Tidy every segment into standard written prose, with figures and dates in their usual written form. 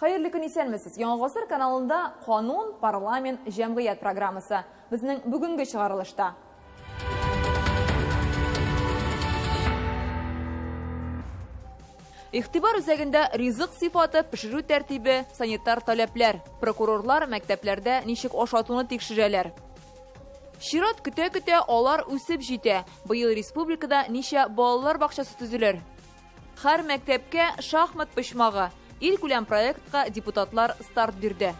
Хәерле көн, исәнмесез. Яңа гасыр каналында Канун, парламент, җәмгыять программасы. Безнең бүгенге чыгарылышта. Игътибар үзәгендә ризык сыйфаты, пешерү тәртибе, санитар таләпләр. Прокурорлар мәктәпләрдә ничек ашатуны тикшерәләр. Чират көтә-көтә алар үсеп җитә. Быел республикада ничә балалар бакчасы төзелер? Һәр мәктәпкә шахмат почмагы. Илкүләм проектка депутатлар старт бирде.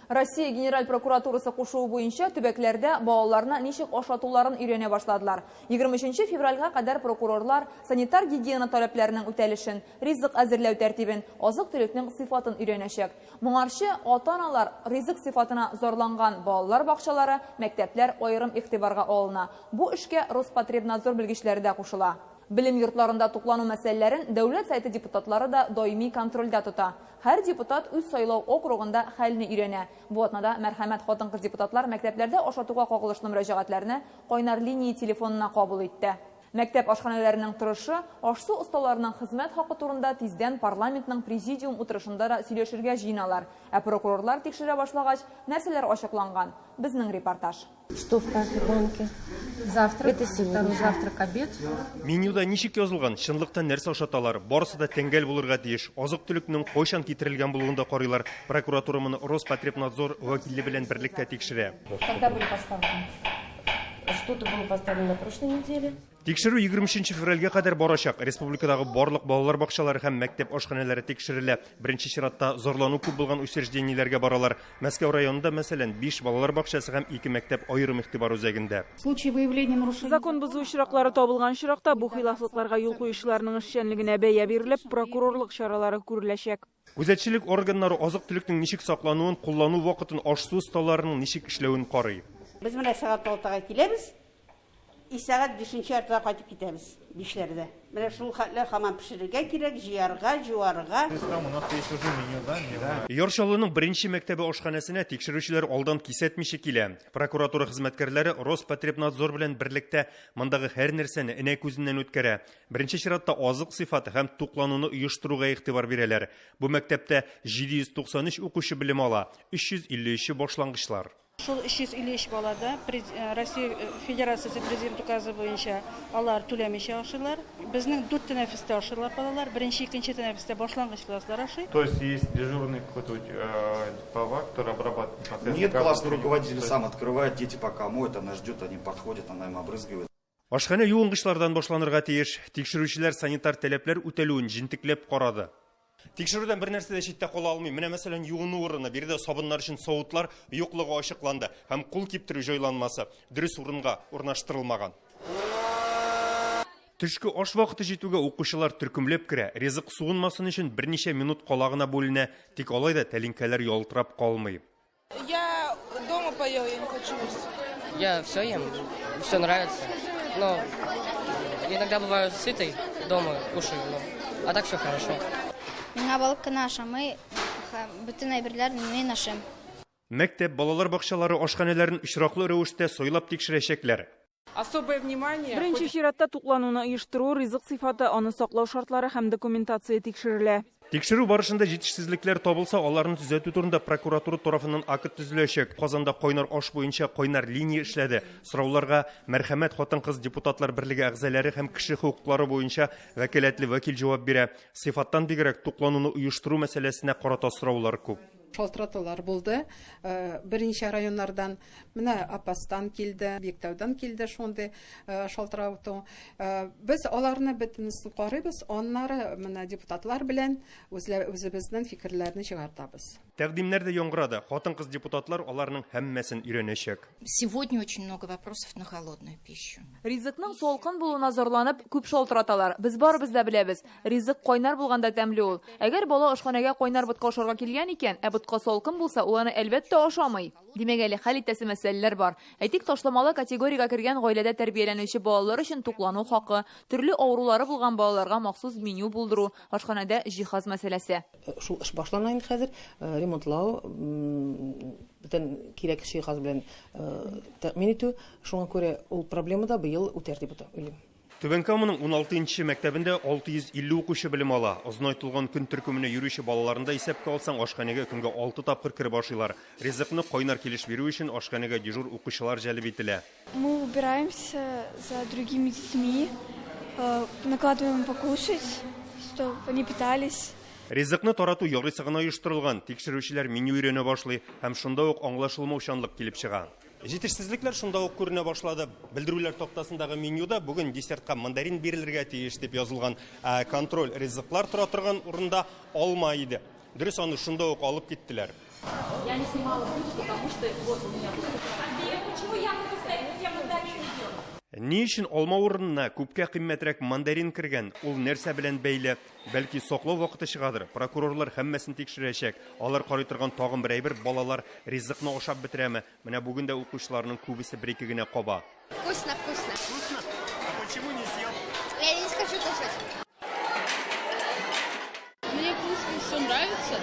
Россия Генераль прокуратурасы кушуы буенча төбәкләрдә балаларны ничек ашатуларын өйрәнә башладылар. 23 февральгә кадәр прокурорлар санитар-гигиена таләпләренең үтәлешен, ризык әзерләү тәртибен, азык-төлекнең сыйфатын өйрәнәчәк. Моңарчы ата-аналар ризык сыйфатына зарланган балалар бакчалары, мәктәпләр аерым игътибарга алына. Бу эшкә Роспотребнадзор белгечләре дә кушыла. Белем йортларында туклану мәсьәләләрен Дәүләт Советы депутатлары да даими контрольдә тота. Һәр депутат үз сайлау округында хәлне өйрәнә. Бу атнада Мәрхәмәт хатын-кыз депутатлар мәктәпләрдә ашатуга кагылышлы мөрәҗәгатьләрне кайнар линия телефонына кабул итте. Мәктәп ашханәләренең торышы, аш-су осталарының хезмәт хакы турында тиздән парламентның президиум утырышында да сөйләшергә җыеналар. Ә прокурорлар тикшерә башлагач, нәрсәләр ачыкланган? Безнең репортаж. Что в каждой банке? Завтрак, Это сегодня. второй завтрак, обед. Менюда ничек язылган, чынлыкта нәрсә ашаталар, барысы да тәңгәл булырга тиеш. Азык-төлекнең кайчан китерелгән булуын да карыйлар. Прокуратура моны Роспотребнадзор вәкиле белән берлектә тикшерә. Когда были поставлены? Что-то было поставлено на прошлой неделе. Тикшерү 23 февральгә кадәр барачак. Республикадагы барлык балалар бакчалары һәм мәктәп ашханәләре тикшерелә. Беренче чиратта зарлану күп булган учреждениеләргә баралар. Мәскәү районында, мәсәлән, 5 балалар бакчасы һәм 2 мәктәп аерым игътибар үзәгендә. В случае выявления нарушений Закон бозу очраклары табылган очракта, бу хилафлыкларга юл куючыларның эшчәнлегенә бәя бирелеп, прокурорлык чаралары күреләчәк. Күзәтчелек органнары азык-төлекнең ничек саклануын, куллану вакытын, аш-су осталарының ничек эшләвен карый. Без менә сәгать алтыга киләбез и сәгать бишенче яртыда кайтып китәбез, бишләрдә. Менә шул хәтле һаман пешерергә кирәк, җыярга, җуарга. Яр Чаллының беренче мәктәбе ашханәсенә тикшерүчеләр алдан кисәтмичә килә. Прокуратура хезмәткәрләре Роспотребнадзор белән берлектә мондагы һәр нәрсәне энә күзеннән үткәрә. Беренче чиратта азык сыйфаты һәм туклануны оештыруга игътибар бирәләр. Бу мәктәптә 793 укучы белем ала, 353-е башлангычлар. Шул 353 балада Россия Федерациясе Президент указы буенча алар түләмичә ашыйлар. Безнең дүрт тәнәфестә ашыйлар балалар. Беренче, икенче тәнәфестә башлангыч класслар ашый. То есть есть дежурный какой-то повар, который обрабатывает непосредственно Нет, каждый классный ученик? руководитель сам открывает, дети пока моют, она ждет, они подходят, она им обрызгивает. Ашханә юынгычлардан башланырга тиеш. Тикшерүчеләр санитар таләпләр үтәлүен җентекләп карады. Тикшерүдән бер нәрсә дә читтә кала алмый. Менә, мәсәлән, юыну урыны. Биредә сабыннар өчен савытлар юклыгы ачыкланды һәм кул киптерү җайланмасы дөрес урынга урнаштырылмаган. Төшке аш вакыты җитүгә укучылар төркемләп керә. Ризык суынмасын өчен берничә минут кала гына бүленә. Тик алай да тәлинкәләр ялтырап калмый. Я дома поел, я не хочу есть. Я все ем, все нравится. Но иногда бываю сытый, дома кушаю, но... а так все хорошо. Миңа балык кына ашамый, бөтен әйберләр мин ашыйм. Мәктәп, балалар бакчалары ашханәләрен очраклы рәвештә сайлап тикшерәчәкләр. Особое внимание Беренче чиратта туклануны оештыру, ризык сыйфаты, аны саклау шартлары һәм документация тикшерелә. Тикшерү барышында җитешсезлекләр табылса, аларны төзәтү турында прокуратура тарафыннан акт төзеләчәк. Казанда кайнар аш буенча кайнар линия эшләде. Сорауларга Мәрхәмәт хатын-кыз депутатлар берлеге әгъзалары һәм кеше хокуклары буенча вәкаләтле вәкил җавап бирә. Сыйфаттан бигрәк туклануны оештыру мәсьәләсенә карата сораулар күп. Шалтыратулар булды берничә районнардан. Менә Апастан килде, Биектаудан килде шундый шалтырату. Без аларны бөтенесен карыйбыз, аннары менә депутатлар белән үзебезнең фикерләрне чыгартабыз. Тәкъдимнәр дә яңгырады. Хатын-кыз депутатлар аларның һәммәсен өйрәнәчәк. Сегодня очень много вопросов на холодную пищу. Ризыкның салкын булуына зарланып, күп шалтыраталар. Без барыбыз да беләбез, ризык кайнар булганда тәмле ул. Әгәр бала ашханәгә кайнар ботка ашарга килгән икән, ә ботка салкын булса, ул аны, әлбәттә, ашамый. Димәк, әле хәл итәсе мәсьәләләр бар. Әйтик, ташламалы категориягә кергән гаиләдә тәрбияләнүче балалар өчен туклану хакы, төрле авырулары булган балаларга махсус меню булдыру, ашханәдә җиһаз мәсьәләсе. Шул эш башлана инде хәзер, ремонтлау, бөтен кирәк җиһаз белән тәэмин итү. Шуңа күрә ул проблема да быел үтәр дип уйлыйм. Түбән Каманың 16 мәктәбендә 650 укучы белем ала. Озынайтылган көн төркеменә йөрүче балаларны да исәпкә алсаң, ашханәгә көнгә 6 тапкыр кереп ашыйлар. Ризыкны кайнар килеш бирү өчен ашханәгә дежур укучылар җәлеп ителә. Мы убираемся за другими детьми, накладываем покушать, чтобы они питались. Ризыкны тарату ярыйсы гына оештырылган. Тикшерүчеләр меню өйрәнә башлый һәм шунда ук аңлашылмаучанлык килеп чыга. Җитешсезлекләр шунда ук күренә башлады. Белдерүләр тактасындагы менюда бүген десертка мандарин бирелергә тиеш дип язылган. Ә контроль ризыклар тора торган урында алма иде. Дөрес, аны шунда ук алып киттеләр. Я не снимала блюдо, потому что вот у меня. Почему яблоко стоит, где мандарин идет? Ни өчен алма урынына күпкә кыйммәтрәк мандарин кергән? Ул нәрсә белән бәйле? Бәлки саклау вакыты чыгадыр. Прокурорлар һәммәсен тикшерәчәк. Алар карый торган тагын бер әйбер балалар ризыкны ашап бетерәме? Менә бүген дә укучыларның күбесе бер-ике генә каба. Вкусно, вкусно. Вкусно? А почему не съел? Я не хочу кушать. Мне, в принципе, все нравится.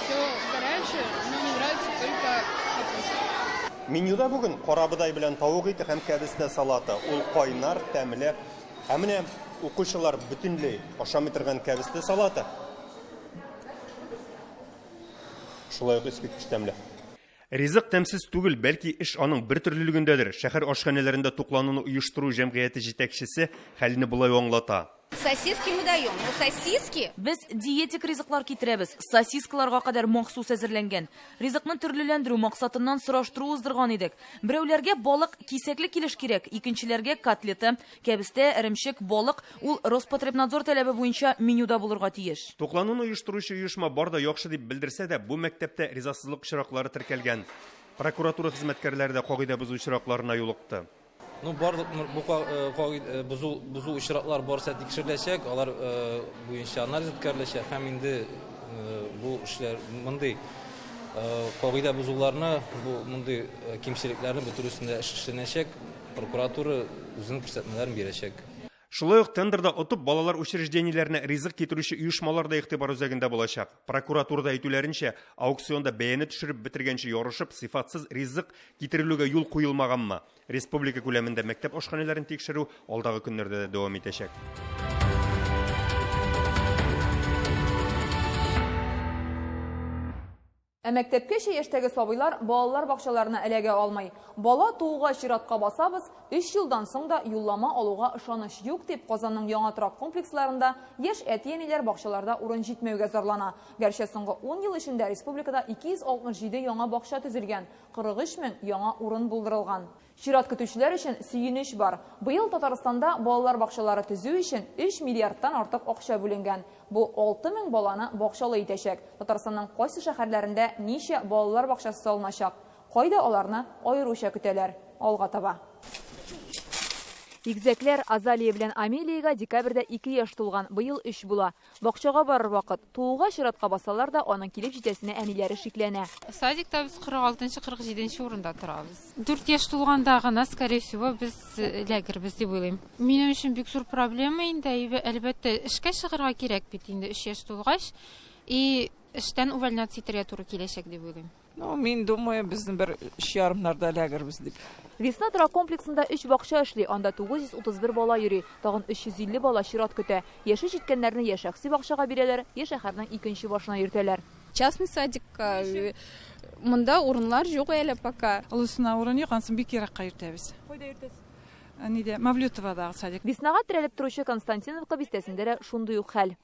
Все горячее, но не нравится только капуста. Менюда бүген карабодай белән тавык ите һәм кәбестә салаты. Ул кайнар, тәмле. Ә менә укучылар бөтенләй ашамый торган кәбестә салаты. Шулай ук искиткеч тәмле. Ризык тәмсез түгел, бәлки эш аның бер төрлелегендәдер. Шәһәр ашханәләрендә туклануны оештыру җәмгыяте җитәкчесе хәлне болай аңлата. Сосиски мы даем, но сосиски... Без диетик ризыклар китерәбез. Сосискаларга кадәр махсус әзерләнгән. Ризыкны төрлеләндерү максатыннан сораштыру уздырган идек. Берәүләргә балык кисәкле килеш кирәк, икенчеләргә котлеты, кәбестә, эремчек, балык ул Роспотребнадзор таләбе буенча менюда булырга тиеш. Туклануны оештыручы оешма бар да яхшы дип белдерсә дә, бу мәктәптә ризасызлык очраклары теркәлгән. Прокуратура хезмәткәрләре дә кагыйдә бозу очракларына юлыкты. Ну, барлык бу бозу очраклар барса тикшереләчәк, алар буенча анализ үткәреләчәк һәм инде бу эшләр мондый кагыйдә бозуларны, бу мондый кимчелекләрне бетерү өстендә эш эшләнәчәк, прокуратура үзенең күрсәтмәләрен бирәчәк. Шулай ук тендерда отып балалар учреждениеләренә ризык китерүче оешмалар да игътибар үзәгендә булачак. Прокуратурада әйтүләренчә, аукционда бәяне төшереп бетергәнче ярышып, сыйфатсыз ризык китерелүгә юл куелмаганмы? Республика күләмендә мәктәп ашханәләрен тикшерү алдагы көннәрдә дә дәвам итәчәк. Ә мәктәпкәчә яшьтәге сабыйлар балалар бакчаларына эләгә алмый. Бала тууга чиратка басабыз, 3 елдан соң да юллама алуга ышаныч юк дип Казанның яңа торак комплексларында яшь әти-әниләр бакчаларда урын җитмәүгә зарлана. Гәрчә соңгы 10 ел эчендә республикада 267 яңа бакча төзелгән, 43 мең яңа урын булдырылган. Чират көтүчеләр өчен сөенеч бар. Быел Татарстанда балалар бакчалары төзү өчен 3 миллиардтан артык акча бүленгән. Бу 6000 баланы бакчалы итәчәк. Татарстанның кайсы шәһәрләрендә ничә балалар бакчасы салыначак? Кайда аларны аеруча көтәләр? Алга таба. Игезәкләр Азалия белән Амелиягә декабрьдә 2 яшь тулган, быел 3 була. Бакчага барыр вакыт. Тууга чиратка басалар да, аның килеп җитәсенә әниләре шикләнә. Садикта без 46-47 урында торабыз. 4 яшь тулганда гына, скорее всего, без эләгербез дип уйлыйм. Минем өчен бик зур проблема инде, әлбәттә, эшкә чыгарга кирәк бит инде 3 яшь тулгач, и эштән увольняться итәргә туры киләчәк дип уйлыйм. Ну, мин думаю, безнең бер өч ярымнарда эләгербез дип. Весна торак комплексында 3 бакча эшли, анда 931 бала йөри, тагын 350 бала чират көтә. Яше җиткәннәрне я шәхси бакчага бирәләр, я шәһәрнең икенче башына йөртәләр. Частный садик, монда урыннар юк әле пока. Олысына урын юк, ансын бик еракка йөртәбез. Кайда йөртәсез? Нидә? Мавлютовадагы садик. Веснага терәлеп торучы Константиновка бистәсендә дә шундый ук хәл.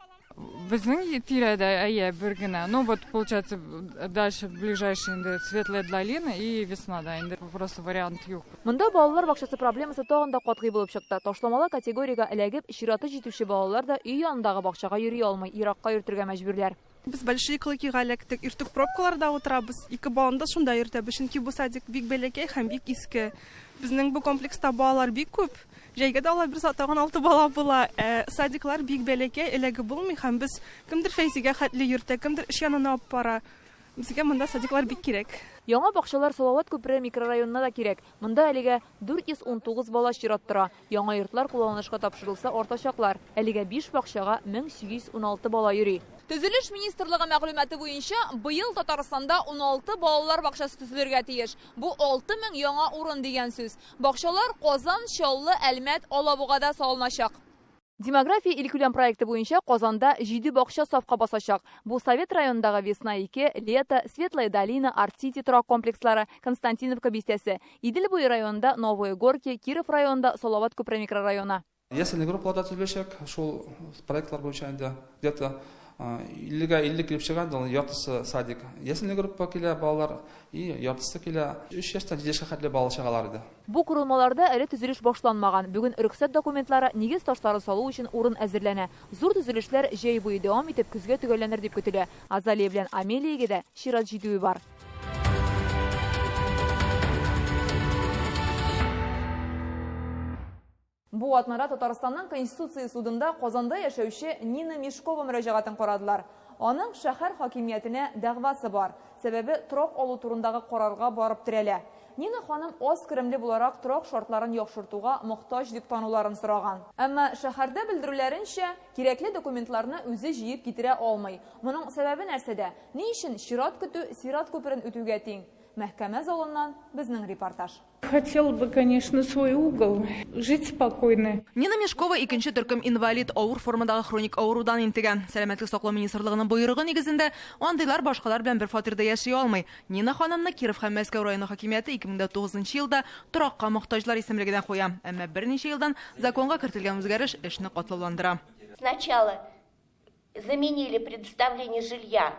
Безнең тирәдә, әйе, бер генә. Ну вот, получается, дальше ближайший инде Светлая долина и Весна, да, инде просто вариант юк. Монда балалар бакчасы проблемасы тагын да катгый булып чыкты. Ташламалы категориягә эләгеп, чираты җитүче балалар да өй янындагы бакчага йөри алмый, еракка йөртергә мәҗбүрләр. Без Большие Клыкига эләктек, иртүк пробкаларда утырабыз, ике баланы да шунда йөртәбез, чөнки бу садик бик бәләкәй һәм бик иске. Безнең бу комплекста балалар бик күп. Җәйгә дә алар бер тагын 6 бала була. Садиклар бик бәләкәй, эләге булмый һәм без кемдер Фәйзигә хәтле йөртә, кемдер эш янына алып бара. Безгә монда садиклар бик кирәк. Яңа бакчалар Салават күпере микрорайонына да кирәк. Монда әлегә 419 бала чират тора. Яңа йортлар кулланылышка тапшырылса артачаклар. Әлегә 5 бакчага 1816 бала йөри. Төзелеш министрлыгы мәгълүматы буенча, быел Татарстанда 16 балалар бакчасы төзелергә тиеш. Бу 6000 яңа урын дигән сүз. Бакчалар Казан, Чаллы, Әлмәт, Алабугада салыначак. Демография илкүләм проекты буенча Казанда 7 бакча сафка басачак. Бу Совет районындагы Весна 2, Лето, Светлая долина, Арт-Сити торак комплекслары, Константиновка бистәсе, Идел буе районында Новые Горки, Киров районында Салават күпере микрорайоны. Ясельный группаларда төзеләчәк, шул проектлар буенча инде где-то 50-гә 50 килеп чыга инде, яртысы садик. Ясельный группа килә балалар, и яртысы килә 3 яшьтән 7 яшькә хәтле бала чагалар иде. Бу корылмаларда әле төзелеш башланмаган. Бүген рөхсәт документлары, нигез ташлары салу өчен урын әзерләнә. Зур төзелешләр җәй буе дәвам итеп, көзгә төгәлләнер дип көтелә. Азалия белән Амелиягә дә чират җитүе бар. Бу атнада Татарстанның Конституция судында Казанда яшәүче Нина Мешкова мөрәҗәгатен карадылар. Аның шәһәр хакимиятенә дәгъвасы бар. Сәбәбе торак алу турындагы карарга барып терәлә. Нина ханым аз керемле буларак торак шартларын яхшыртуга мохтаҗ дип тануларын сораган. Әмма шәһәрдә белдерүләренчә, кирәкле документларны үзе җыеп китерә алмый. Моның сәбәбе нәрсәдә? Ни өчен чират көтү сират күперен үтүгә тиң? Мәхкәмә залыннан безнең репортаж. Хотел бы, конечно, свой угол, жить спокойно. Нина Мешкова икенче төркем инвалид, авыр формадагы хроник авырудан интегә. Сәламәтлек саклау министрлыгының боерыгы нигезендә, андыйлар башкалар белән бер фатирда яши алмый. Нина ханымны Киров һәм Мәскәү районы хакимияте 2009 елда торакка мохтаҗлар исемлегенә куя. Әмма берничә елдан законга кертелгән үзгәреш эшне катлауландыра. Сначала заменили предоставление жилья.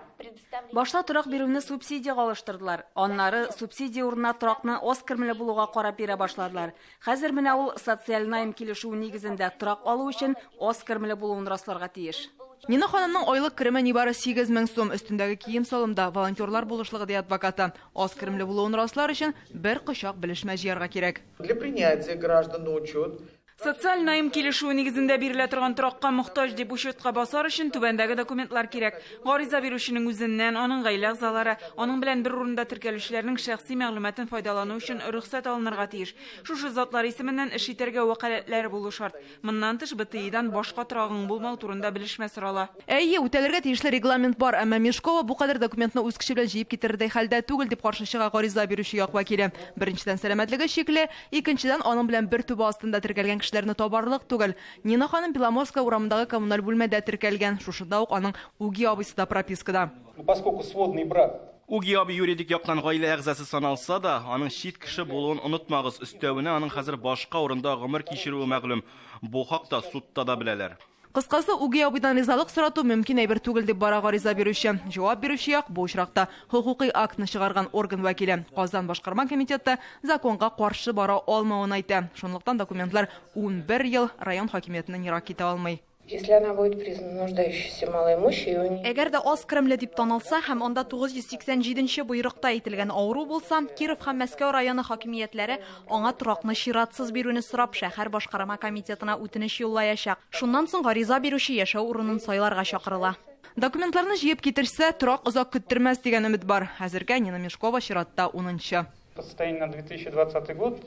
Башта торак бирүне субсидиягә алыштырдылар. Аннары субсидия урынына торакны аз керемле булуга карап бирә башладылар. Хәзер менә ул социаль найм килешүе нигезендә торак алу өчен аз керемле булуын расларга тиеш. Нина ханымның айлык кереме нибары 8000 сум, өстендәге кием-салым да волонтерлар булышлыгы ди адвокаты. Аз керемле булуын раслар өчен бер кочак белешмә җыярга кирәк. Для принятия граждан на учет Социаль найм килешүе нигезендә бирелә торган торакка мохтаҗ дип учетка басар өчен түбәндәге документлар кирәк. Гариза бирүченең үзеннән, аның гаилә әгъзалары, аның белән бер урында теркәлүчеләрнең шәхси мәгълүматын файдалану өчен рөхсәт алынырга тиеш. Шушы затлар исеменнән эш итәргә вәкаләтләре булу шарт. Моннан тыш БТИдан башка торагың булмау турында белешмә сорала. Әйе, үтәлергә тиешле регламент бар, әмма Мешкова бу кадәр документны үз көче белән җыеп китерердәй хәлдә түгел дип каршы чыга гариза бирүче як вәкиле. Беренчедән, сәламәтлеге шикле, икенчедән, аның белән бер түбә астында теркәлгән кешеләрне табарлык түгел. Нина ханым Беломорская урамындагы коммуналь бүлмәдә теркәлгән. Шушында ук аның үги абыйсы да пропискада. Поскольку сводный брат Үги абый юридик яктан гаилә әгъзасы саналса да, аның чит кеше булуын онытмагыз. Өстәвенә аның хәзер башка урында гомер кичерүе мәгълүм. Бу хакта судта да беләләр. Кыскасы, үги абыйдан ризалык сорату мөмкин әйбер түгел дип бара гариза бирүче. Җавап бирүче як бу очракта хокукый актны чыгарган орган вәкиле. Казан башкарма комитеты законга каршы бара алмавын әйтә. Шунлыктан документлар 11 ел район хакимиятеннән ерак китә алмый. Если она будет признана нуждающейся малоимущей, у нее... Әгәр дә аз керемле дип танылса һәм анда 987 нче боерыкта әйтелгән авыру булса, Киров һәм Мәскәү районы хакимиятләре аңа торакны чиратсыз бирүне сорап шәһәр башкарма комитетына үтенеч юллаячак. Шуннан соң гариза бирүче яшәү урынын сайларга чакырыла. Документларны җыеп китерсә, торак озак көттермәс дигән өмет бар. Хәзергә Нина Мешкова чиратта 10нчы. По состоянию на 2020 год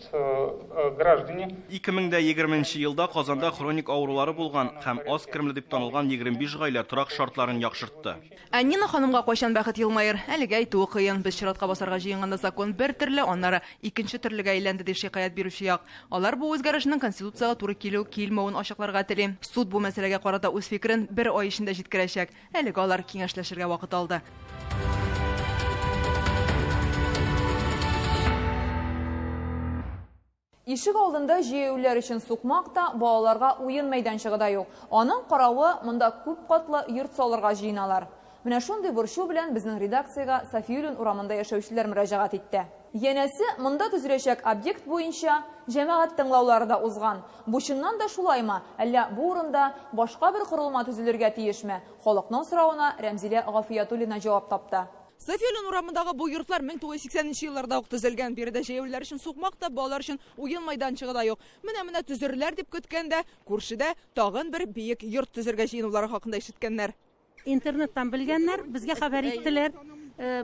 граждане 2020 елда Казанда хроник авырулары булган һәм аз керемле дип танылган 25 гаилә торак шартларын яхшыртты. Ә Нина ханымга кайчан бәхет елмаер? Әлегә әйтүе кыен. Без чиратка басарга җыенганда закон бер төрле, аннары икенче төрлегә әйләнде ди шикаять бирүче як. Алар бу үзгәрешнең конституциягә туры килү килмәвен ачыкларга тели. Суд бу мәсьәләгә карата үз фикерен бер ай эчендә җиткерәчәк. Әлегә алар киңәшләшергә вакыт алды. Ишек алдында җәяүлеләр өчен сукмак та, балаларга уен мәйданчыгы да юк. Аның каравы монда күп катлы йорт салырга җыеналар. Менә шундый борчу белән безнең редакциягә Сафиуллин урамында яшәүчеләр мөрәҗәгать итте. Янәсе, монда төзеләчәк объект буенча җәмәгать тыңлаулары да узган. Бу чыннан да шулаймы? Әллә бу урында башка бер корылма төзелергә тиешме? Халыкның соравына Рәмзилә Гафиятуллина җавап тапты. Сафиуллин урамындагы бу йортлар 1980 елларда ук төзелгән. Биредә җәяүлеләр өчен сукмак та, балалар өчен уен майданчыгы да юк. Менә-менә төзерләр дип көткәндә, күршедә тагын бер биек йорт төзергә җыенулары хакында ишеткәннәр. Интернеттан белгәннәр, безгә хәбәр иттеләр.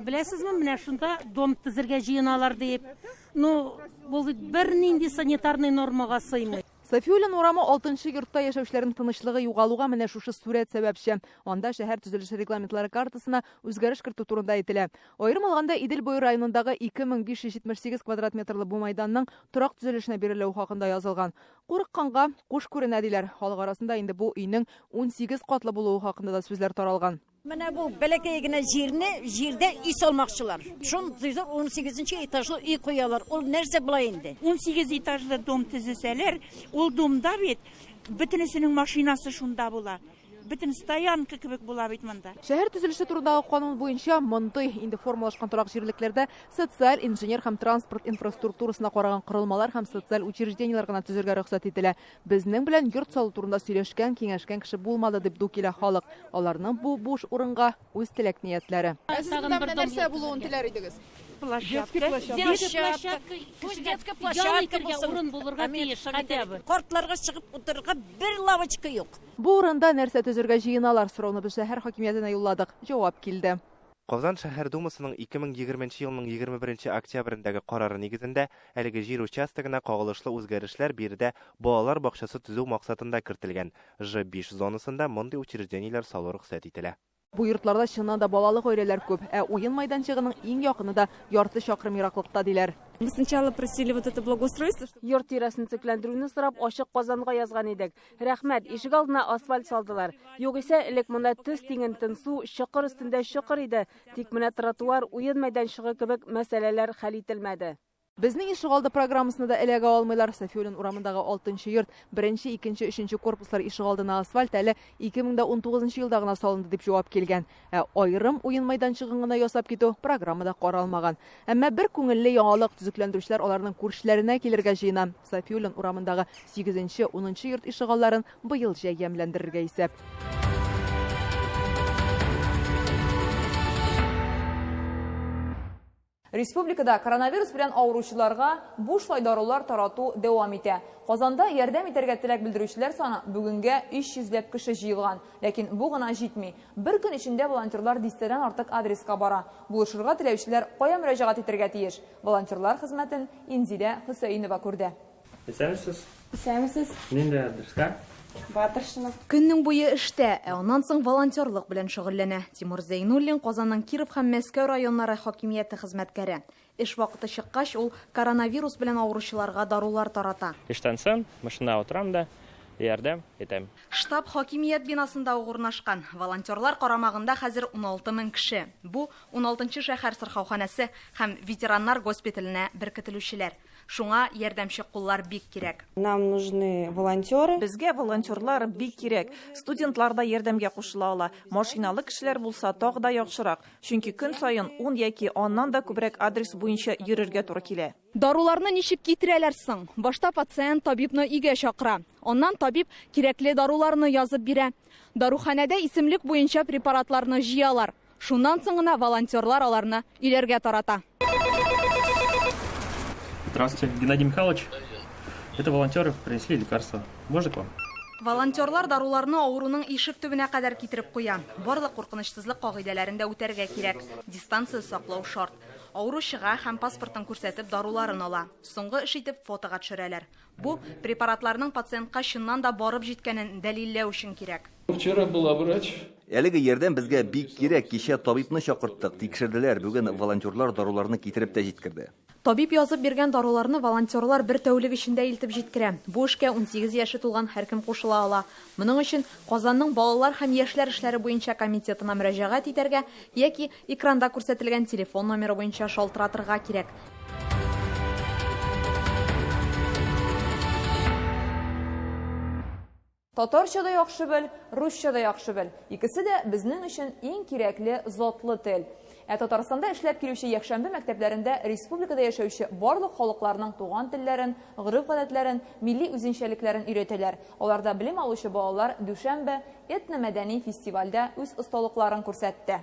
Беләсезме, менә шунда дом төзергә җыеналар дип. Ну, бу бит бернинди санитарный нормага сыймый. Сафиуллин урамы 6 йортта яшәүчеләрнең тынычлыгы югалуга менә шушы сурәт сәбәпче. Анда шәһәр төзелеше регламентлары картасына үзгәреш кертү турында әйтелә. Аерым алганда, Идел буе районындагы 2578 квадрат метрлы бу майданның торак төзелешенә бирелүе хакында язылган. Курыкканга куш күренә диләр. Халык арасында инде бу өйнең 18 катлы булуы хакында да сүзләр таралган. Менә бу бәләкәй генә җирне, җирдә өй салмакчылар. Шундый зур 18 этажлы өй куялар. Ул нәрсә була инде? 18 этажлы дом төзесәләр, ул домда бит бөтенесенең машинасы шунда була. Бөтен стоянка кебек була бит монда. Шәһәр төзелеше турындагы канун буенча мондый инде формалашкан торак җирлекләрдә социаль, инженер һәм транспорт инфраструктурасына караган корылмалар һәм социаль учреждениеләр гына төзергә рөхсәт ителә. Безнең белән йорт салу турында сөйләшкән, киңәшкән кеше булмады дип ду килә халык. Аларның бу буш урынга үз теләк-ниятләре. Ә сез монда менә нәрсә булуын теләр идегез? Площадка. Площадка. Пусть детская площадка булсын. Урын булырга тиеш, хотя бы. Картларга чыгып утырырга бер лавочка юк. Бу урында нәрсә төзергә җыеналар сорауны без шәһәр хакимиятенә юлладык. Җавап килде. Казан шәһәр думасының 2020 елның 21 октябрендәге карары нигезендә әлеге җир участогына кагылышлы үзгәрешләр биредә балалар бакчасы төзү максатында кертелгән. Ж5 зонасында мондый учреждениеләр салу рөхсәт ителә. Бу йортларда чыннан да балалы гаиләләр күп, ә уен майданчыгының иң якыны да ярты чакрым ераклыкта диләр. Мы сначала просили вот это благоустройство. Йорт тирәсен төзекләндерүне сорап ачык Казанга язган идек. Рәхмәт, ишек алдына асфальт салдылар. Югыйсә элек монда төз тиңентен су, чокыр өстендә чокыр иде. Тик менә тротуар, уен мәйданчыгы кебек мәсьәләләр хәл ителмәде. Безнең ишегалды программасына да эләгә алмыйлар. Сафиуллин урамындагы 6 йорт, 1, 2, 3 корпуслар ишегалдына асфальт әле 2019 елда гына салынды дип җавап килгән. Ә аерым уен майданчыгын гына ясап китү программада каралмаган. Әмма бер күңелле яңалык, төзекләндерүчеләр аларның күршеләренә килергә җыена. Сафиуллин урамындагы 8, 10 йорт ишегалларын быел җәй ямьләндерергә исәп. Республикада коронавирус белән авыручыларга бушлай дарулар тарату дәвам итә. Казанда ярдәм итәргә теләк белдерүчеләр саны бүгенгә 300 ләп кеше җыелган. Ләкин бу гына җитми. Бер көн эчендә волонтерлар дистәдән артык адреска бара. Булышырга теләүчеләр кая мөрәҗәгать итәргә тиеш? Волонтерлар хезмәтен Инзилә Хөсәенова күрде. Исәнмесез? Исәнмесез. Нинди адреска? Батыршина. Көннең буе эштә, ә аннан соң волонтерлык белән шөгыльләнә. Тимур Зәйнуллин Казанның Киров һәм Мәскәү районнары хакимияте хезмәткәре. Эш вакыты чыккач, ул коронавирус белән авыручыларга дарулар тарата. Эштән соң машинага утырам да ярдәм итәм. Штаб хакимият бинасында ук урнашкан. Волонтерлар карамагында хәзер 16 мең кеше. Бу 16 шәһәр сырхауханәсе һәм ветераннар госпиталенә беркетелүчеләр. Шуңа ярдәмче куллар бик кирәк. Нам нужны волонтеры. Безгә волонтерлар бик кирәк. Студентлар да ярдәмгә кушыла ала. Машиналы кешеләр булса тагы да яхшырак. Чөнки көн саен 10 яки аннан да күбрәк адрес буенча йөрергә туры килә. Даруларны ничек китерәләр соң? Башта пациент табибны өйгә чакыра. Аннан табиб кирәкле даруларны язып бирә. Даруханәдә исемлек буенча препаратларны җыялар. Шуннан соң гына волонтерлар аларны өйләргә тарата. Здравствуйте, Геннадий Михайлович. Это волонтеры принесли лекарства. Можно к вам? Волонтерлар даруларны авыруның ишек төбенә кадәр китереп куя. Барлык куркынычсызлык кагыйдәләрен дә үтәргә кирәк. Дистанция саклау шарт. Авыру чыга һәм паспортын күрсәтеп даруларын ала. Соңгы эш итеп фотога төшерәләр. Бу препаратларның пациентка чыннан да барып җиткәнен дәлилләү өчен кирәк. Вчера была врач. Әлеге ярдәм безгә бик кирәк. Кичә табибны чакырттык, тикшерделәр. Бүген волонтерлар даруларны китереп тә җиткерде. Табиб язып биргән даруларны волонтерлар бер тәүлек эчендә илтеп җиткерә. Бу эшкә 18 яше тулган һәркем кушыла ала. Моның өчен Казанның балалар һәм яшьләр эшләре буенча комитетына мөрәҗәгать итәргә яки экранда күрсәтелгән телефон номеры буенча шалтыратырга кирәк. Татарча да яхшы бел, русча да яхшы бел. Икесе дә безнең өчен иң кирәкле затлы тел. Ә Татарстанда эшләп килүче якшәмбе мәктәпләрендә республикада яшәүче барлык халыкларның туган телләрен, гореф-гадәтләрен, милли үзенчәлекләрен өйрәтәләр. Аларда белем алучы балалар дүшәмбе этномәдәни фестивальдә үз осталыкларын күрсәтте.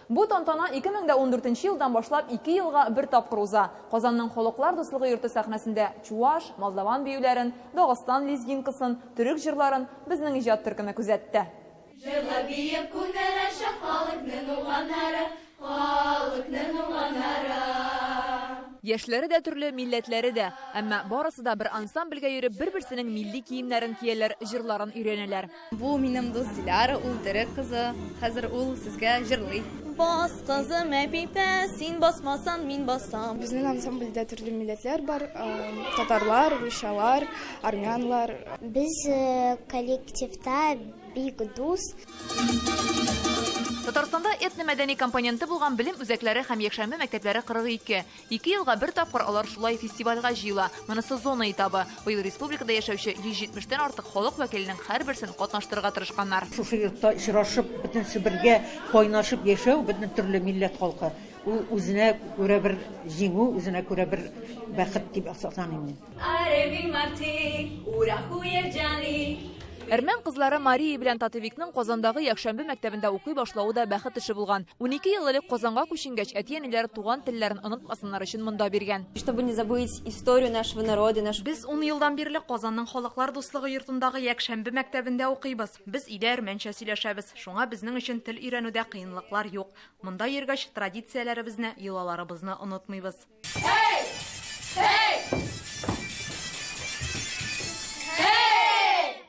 Бу тантана 2014 елдан башлап 2 елга бер тапкыр уза. Казанның Халыклар дуслыгы йорты сәхнәсендә чуаш, молдаван биюләрен, Дагыстан лезгинкасын, төрек җырларын безнең иҗат төркеме күзәтте. Җырлап биеп күңел ача халыкның уңганнары, халыкның уңганнары. Яшьләре дә төрле, милләтләре дә. Әмма барысы да бер ансамбльгә йөреп, бер-берсенең милли киемнәрен кияләр, җырларын өйрәнәләр. Бу минем дус Диляра, ул төрек кызы. Хәзер ул сезгә җырлый. Бас, кызым, Әпипә, син басмасаң, мин басам. Безнең ансамбльдә төрле милләтләр бар, татарлар, русчалар, армянлар. Без коллективта бик дус. Татарстанда этномәдәни компоненты булган белем үзәкләре һәм якшәмбе мәктәпләре 42. Ике елга бер тапкыр алар шулай фестивальгә җыела. Монысы зона этабы. Быел республикада яшәүче 170 тән артык халык вәкиленең һәрберсен катнаштырырга тырышканнар. Шушы йортта очрашып, бөтенесе бергә кайнашып яшәү, бөтен төрле милләт халкы, ул үзенә күрә бер җиңү, үзенә күрә бер бәхет дип саныйм мин. Әрмән кызлары Мария белән Татевикның Казандагы якшәмбе мәктәбендә укый башлавы да бәхет эше булган. 12 ел элек Казанга күченгәч, әти-әниләре туган телләрен онытмасыннар өчен монда биргән. Чтобы не забыть историю нашего народа, наш... Без ун елдан бирле Казанның Халыклар дуслыгы йортындагы якшәмбе мәктәбендә укыйбыз. Без өйдә әрмәнчә сөйләшәбез. Шуңа безнең өчен тел өйрәнүдә кыенлыклар юк. Монда йөргәч, традицияләребезне, йолаларыбызны онытмыйбыз.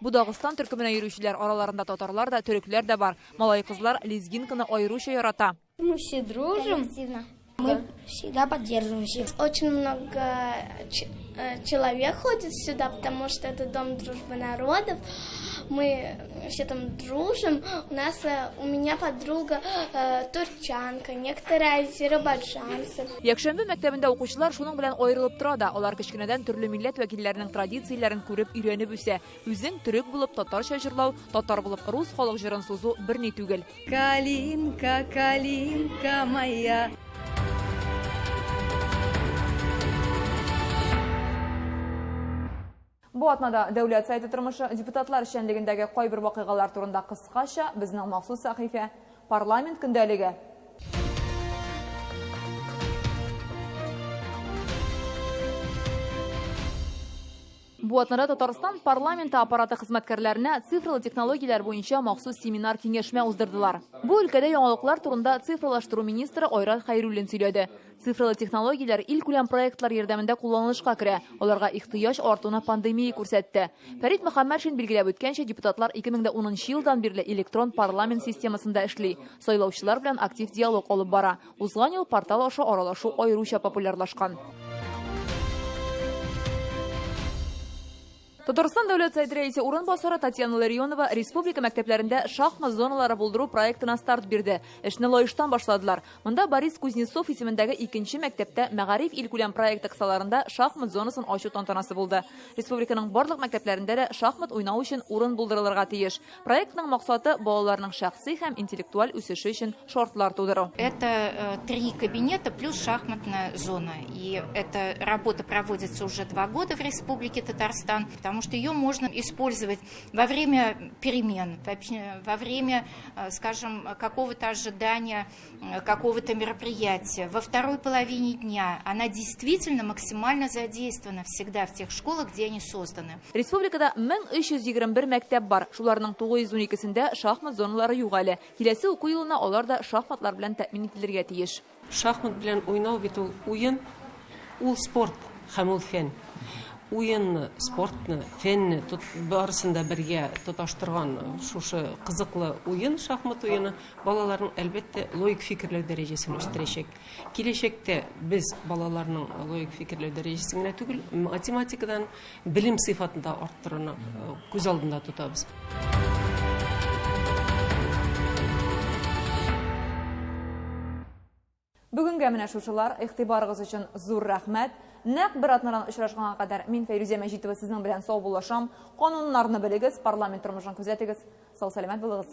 Бу Дагыстан төркеменә йөрүчеләр араларында татарлар да, төрекләр дә бар. Малай-кызлар лезгинканы аеруча ярата. Мы все дружим. Мы всегда поддерживаемся. Очень много человек ходит сюда, потому что это Дом дружбы народов. Мы все там дружим. У нас, у меня подруга турчанка, некоторые азербайджанцы. Якшәмбе мәктәбендә укучылар шуның белән аерылып тора да. Алар кечкенәдән төрле милләт вәкилләренең традицияләрен күреп, өйрәнеп үсә. Үзең төрек булып татарча җырлау, татар булып рус халык җырын сузу берни түгел. Калинка, калинка моя. Бу атнада Дәүләт Советы тормышы, депутатлар эшчәнлегендәге кайбер вакыйгалар турында кыскача безнең махсус сәхифә Парламент көндәлеге. Бу атнада Татарстан парламенты аппараты хезмәткәрләренә цифрлы технологияләр буенча махсус семинар-киңәшмә уздырдылар. Бу өлкәдә яңалыклар турында цифрлаштыру министры Айрат Хәйруллин сөйләде. Цифрлы технологияләр илкүләм проектлар ярдәмендә кулланылышка керә. Аларга ихтыяҗ артуны пандемия күрсәтте. Фәрит Мөхәммәтшин билгеләп үткәнчә, депутатлар 2010 елдан бирле электрон парламент системасында эшли. Сайлаучылар белән актив диалог алып бара. Узган ел портал аша аралашу аеруча популярлашкан. Татарстан Дәүләт Советы рәисе урынбасары Татьяна Ларионова республика мәктәпләрендә шахмат зоналары булдыру проектына старт бирде. Эшне Лаештан башладылар. Монда Борис Кузнецов исемендәге икенче мәктәптә Мәгариф илкүләм проекты кысаларында шахмат зонасын ачу тантанасы булды. Республиканың барлык мәктәпләрендә дә шахмат уйнау өчен урын булдырылырга тиеш. Проектның максаты балаларның шәхси һәм интеллектуаль үсеше өчен шартлар тудыру. Это 3 кабинета плюс шахматная зона. И эта работа проводится уже 2 года в Республике Татарстан, потому что ее можно использовать во время перемен, во время, скажем, какого-то ожидания, какого-то мероприятия. Во второй половине дня она действительно максимально задействована всегда в тех школах, где они созданы. Республикада 1321 мәктәп бар. Шуларның 912-сендә шахмат зоналары юк әле. Киләсе уку елына алар да шахматлар белән тәэмин ителергә тиеш. Шахмат белән уйнау бит ул уен, ул спорт һәм ул фән. Уенны, спортны, фәнне барысын да бергә тоташтырган шушы кызыклы уен, шахмат уены балаларның әлбәттә логик фикерләү дәрәҗәсен үстерәчәк. Киләчәктә без балаларның логик фикерләү дәрәҗәсен генә түгел, математикадан белем сыйфатын да арттыруны күз алдында тотабыз. Бүгенгә менә шушылар. Игътибарыгыз өчен зур рәхмәт. Нәкъ бер атнадан очрашканга кадәр мин Фәйрүзә Мәҗитова сезнең белән саубуллашам. Кануннарны белегез, парламент тормышын күзәтегез. Сау-сәламәт булыгыз.